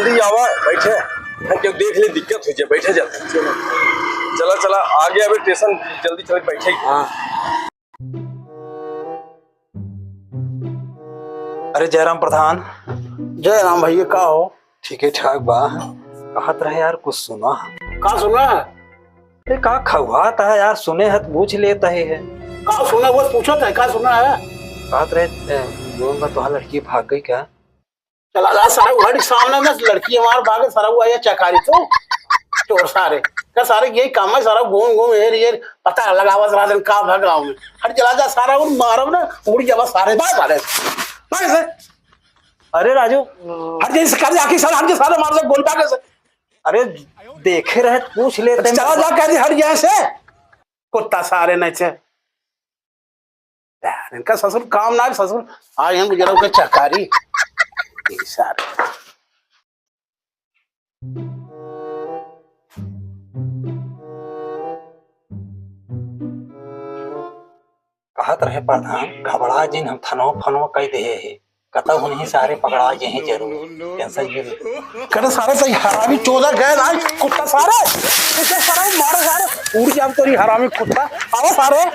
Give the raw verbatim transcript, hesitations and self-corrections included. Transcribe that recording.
जल्दी आवा, बैठे। हम क्यों देख ले, दिक्कत हो जाए, बैठे जाते। चला, चला, आगे अबे स्टेशन, जल्दी चले, बैठे। हाँ। अरे जयराम प्रधान। जय राम भैया, का हो? ठीक है, ठाक बा। कहत रहे यार, कुछ सुना। का सुना? अरे का खवात है यार, सुने है तो पूछ लेता ही है। का सुना, वो पूछत है, का सुना है? कहत रहे, ए, जौन बा तोहार लड़की भाग गई का? चला जा सारा, उहड़ सामने में लड़की हमार भागे, सारा वो आया चकारी तो। चोर सारे का, सारे यही काम है, सारा घूम घूम हेर हेर पता लगावत रहा दिन का भगाव में। हट चला जा सारा, उन मारब ना, उड़ जावा सारे, बाय सारे। बाय से। अरे राजू। हट जाइए, सरकार आखिर सारे, हट जाइए, सारे मार दे गोली भागे से। अरे देखे रहे, पूछ लेते हैं। चला जा, कह दी, हट जाए से। कुत्ता सारे नहीं से। यार, इनका ससुर काम ना, ससुर आए हैं गुजरात के चकारी। ये सारे। कहत रहे प्रधान, घबरा जिन, हम थनवा फनवा कह दे है। कतौ नहीं सारे पकड़ा जे हैं जरूर। टेंशन ये नहीं। करे सारे सही हरामी चोदा गए ना, कुत्ता सारे। इसे सारे मारो सारे। उड़ जाओ तोरी हरामी कुत्ता। आओ सारे।